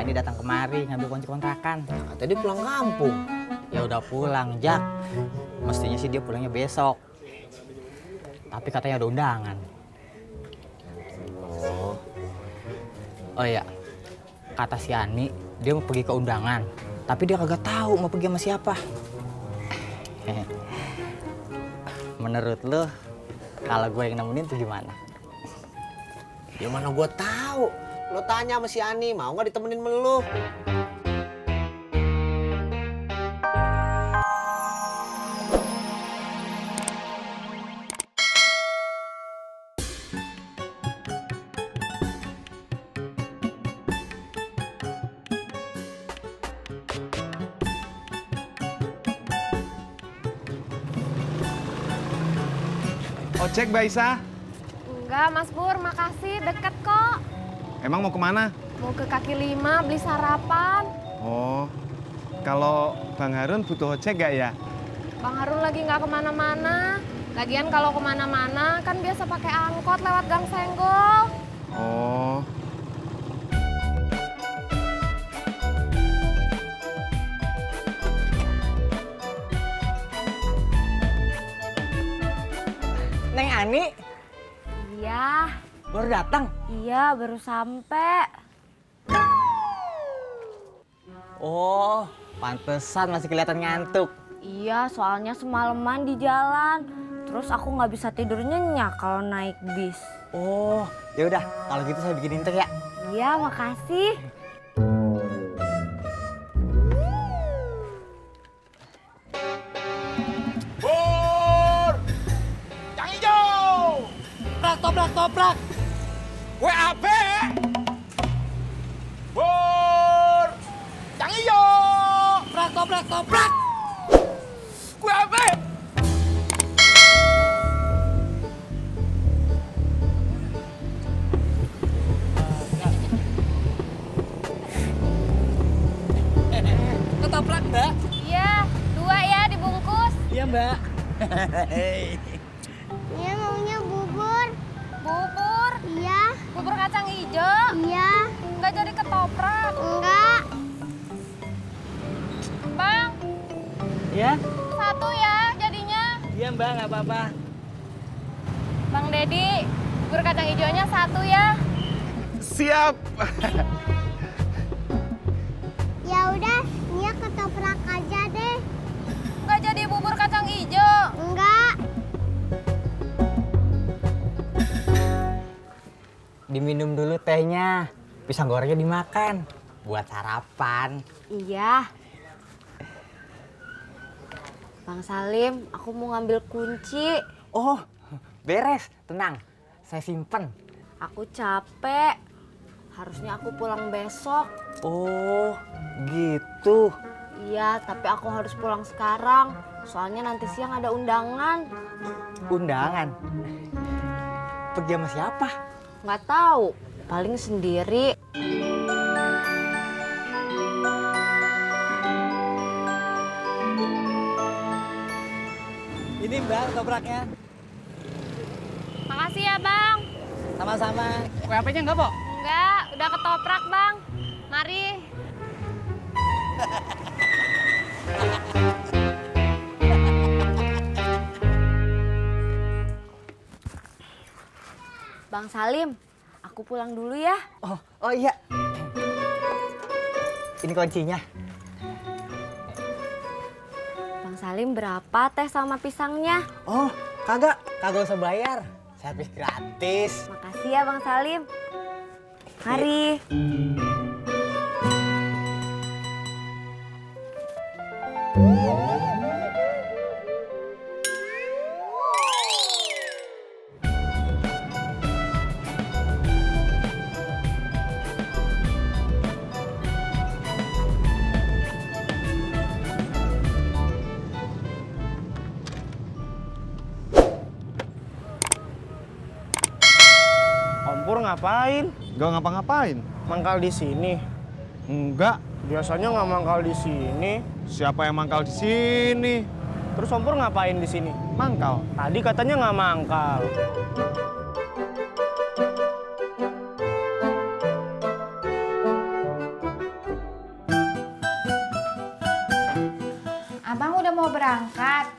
Ani datang kemari ngambil kunci kontrakan. Tadi pulang kampung. Ya udah pulang, Jak. Mestinya sih dia pulangnya besok. Tapi katanya ada undangan. Oh iya, kata si Ani, dia mau pergi ke undangan. Tapi dia kagak tahu mau pergi sama siapa. Menurut lo, kalau gue yang nemenin tuh gimana? Ya mana gue tahu. Lo tanya sama si Ani, mau nggak ditemenin sama lo? Ojek, Mbak Isa? Enggak, Mas Pur, makasih. Deket kok. Emang mau kemana? Mau ke kaki lima beli sarapan. Oh, kalau Bang Harun butuh ojek nggak ya? Bang Harun lagi nggak kemana-mana. Lagian kalau kemana-mana kan biasa pakai angkot lewat Gang Senggol. Oh, Neng Ani, Iya, baru datang. iya baru sampai. Oh, pantesan masih kelihatan ngantuk. Iya, soalnya semalaman di jalan. Terus aku nggak bisa tidur nyenyak kalau naik bis. Oh, ya udah, kalau gitu saya bikinin teh ya. Iya, makasih. Pur! Yang hijau! Toprak. WAP! Pur! Yang hijau! Toprak. WAP! Ketoprak, Mbak. Iya, 2 ya dibungkus. Iya, Mbak. Iya maunya bubur. Bubur, Iya, bubur kacang hijau. iya, Nggak jadi ketoprak. enggak. Bang, Iya? 1 ya jadinya. Iya, Mbak, nggak apa-apa. Bang Dedi, bubur kacang hijaunya 1 ya. siap. Ya udah, Nia ketoprak aja deh. Nggak jadi bubur kacang hijau. Enggak. Diminum dulu tehnya. Pisang gorengnya dimakan. Buat sarapan. Iya. Bang Salim, aku mau ngambil kunci. Oh, beres. Tenang. Saya simpen. Aku capek. Harusnya aku pulang besok. Oh, gitu. Iya, tapi aku harus pulang sekarang. Soalnya nanti siang ada undangan. Undangan. Pergi sama siapa? Nggak tahu, paling sendiri. Ini, Mbak, topraknya. Makasih ya, Bang. Sama-sama. WP-nya enggak, Pok? Enggak, udah ketoprak, Bang. Mari. Bang Salim, aku pulang dulu ya. Oh iya. Ini kuncinya. Bang Salim berapa teh sama pisangnya? Oh, kagak usah bayar. Servis gratis. Makasih ya Bang Salim. Mari. Om Pur ngapain? Nggak ngapa-ngapain. Mangkal di sini. Enggak. Biasanya nggak mangkal di sini. Siapa yang mangkal di sini? Terus Om Pur ngapain di sini? Mangkal. Tadi katanya nggak mangkal. berangkat.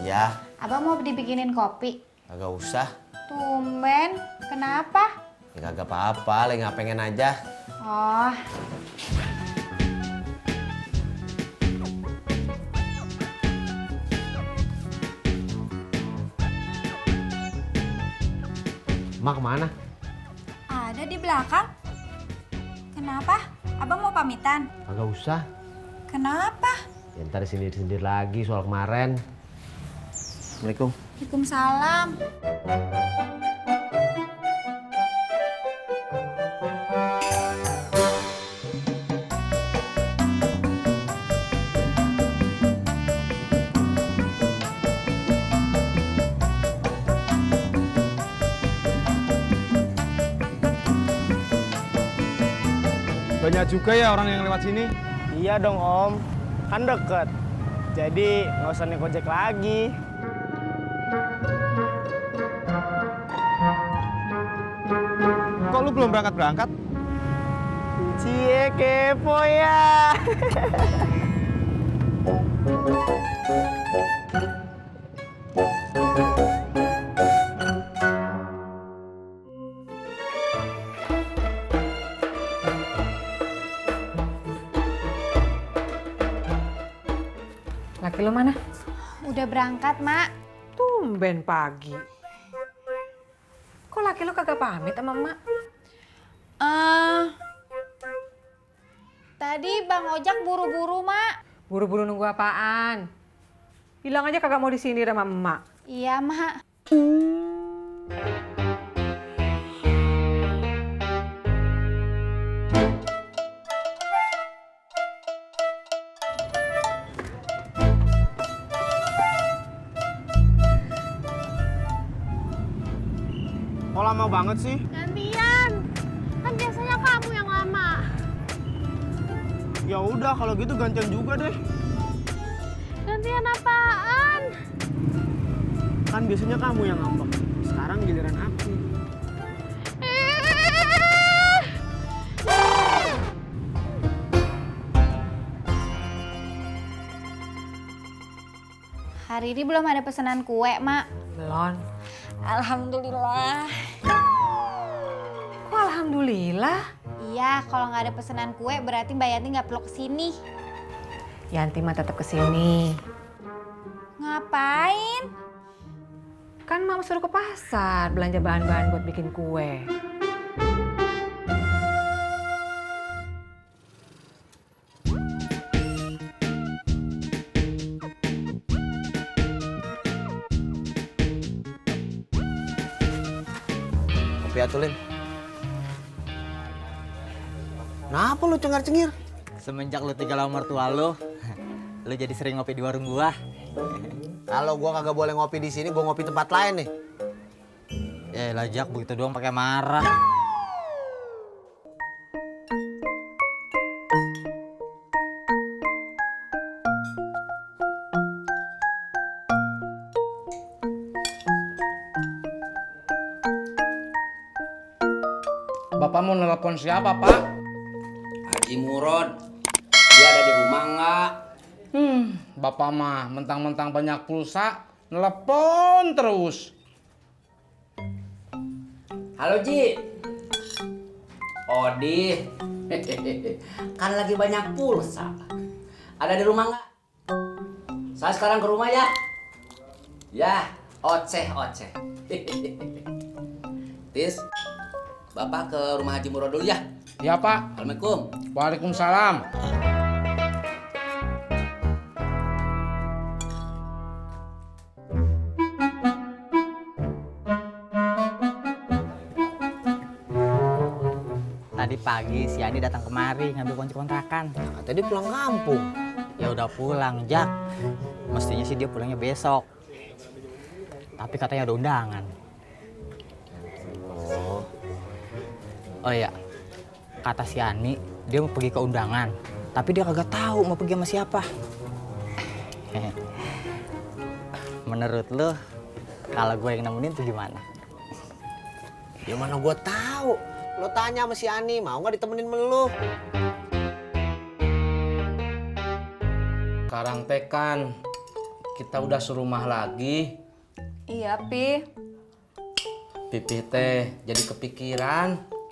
Iya, Abang mau dibikinin kopi. kagak usah. Tumben, kenapa? Ya kagak apa-apa, lagi nggak pengen aja. Oh, Mak kemana? ada di belakang. Kenapa? Abang mau pamitan? Kagak usah. Kenapa? Ya ntar sindir-sindir lagi soal kemarin. Assalamualaikum. Waalaikumsalam. Banyak juga ya orang yang lewat sini. Iya dong Om, kan deket. Jadi nggak usah naik ojek lagi. Kok lu belum berangkat-berangkat? Cie kepo ya. Laki lo mana? Udah berangkat, Mak. Tumben pagi. Kok laki lo kagak pamit sama emak? Tadi Bang Ojak buru-buru, Mak. Buru-buru nunggu apaan? Bilang aja kagak mau disindir sama emak. Iya, Mak. Kok lama banget sih? Gantian. Kan biasanya kamu yang lama. Ya udah kalau gitu gantian juga deh. Gantian apaan? Kan biasanya kamu yang ngambek. Sekarang giliran aku. Hari ini belum ada pesanan kue, Mak. Belum. Alhamdulillah. Kok alhamdulillah? Iya, kalau nggak ada pesanan kue berarti Mbak Yanti nggak perlu kesini. Yanti mah tetap kesini. Ngapain? Kan mama suruh ke pasar belanja bahan-bahan buat bikin kue. Kopi atulin. Kenapa lu cengar-cengir? Semenjak lu tinggal sama mertua lu jadi sering ngopi di warung gua. Kalau gua kagak boleh ngopi di sini, gua ngopi tempat lain nih. Ya lajak begitu doang pakai marah. Bapak mau nelpon siapa, Pak? Haji Murod. Dia ada di rumah nggak? Bapak mah mentang-mentang banyak pulsa, nelpon terus. Halo Ji. Odi. Kan lagi banyak pulsa. Ada di rumah nggak? Saya sekarang ke rumah ya. Ya, oceh. Tis, Bapak ke rumah Haji Murod dulu ya. Ya, Pak. Assalamualaikum. Waalaikumsalam. Tadi pagi si Ani datang kemari ngambil kunci kontrakan. Tadi pulang kampung. Ya udah pulang, Jak. Mestinya sih dia pulangnya besok. Tapi katanya ada undangan. Oh iya, kata si Ani, dia mau pergi ke undangan. Tapi dia kagak tahu mau pergi sama siapa. Menurut lo, kalau gue yang nemenin tuh gimana? Ya mana gua tahu. Lo tanya sama si Ani, mau nggak ditemenin sama lu? Sekarang teh kan kita udah serumah lagi. Iya, Pi. Pipih teh jadi kepikiran.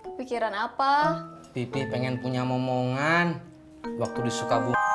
Kepikiran apa? Pipih pengen punya momongan waktu di Sukabumi.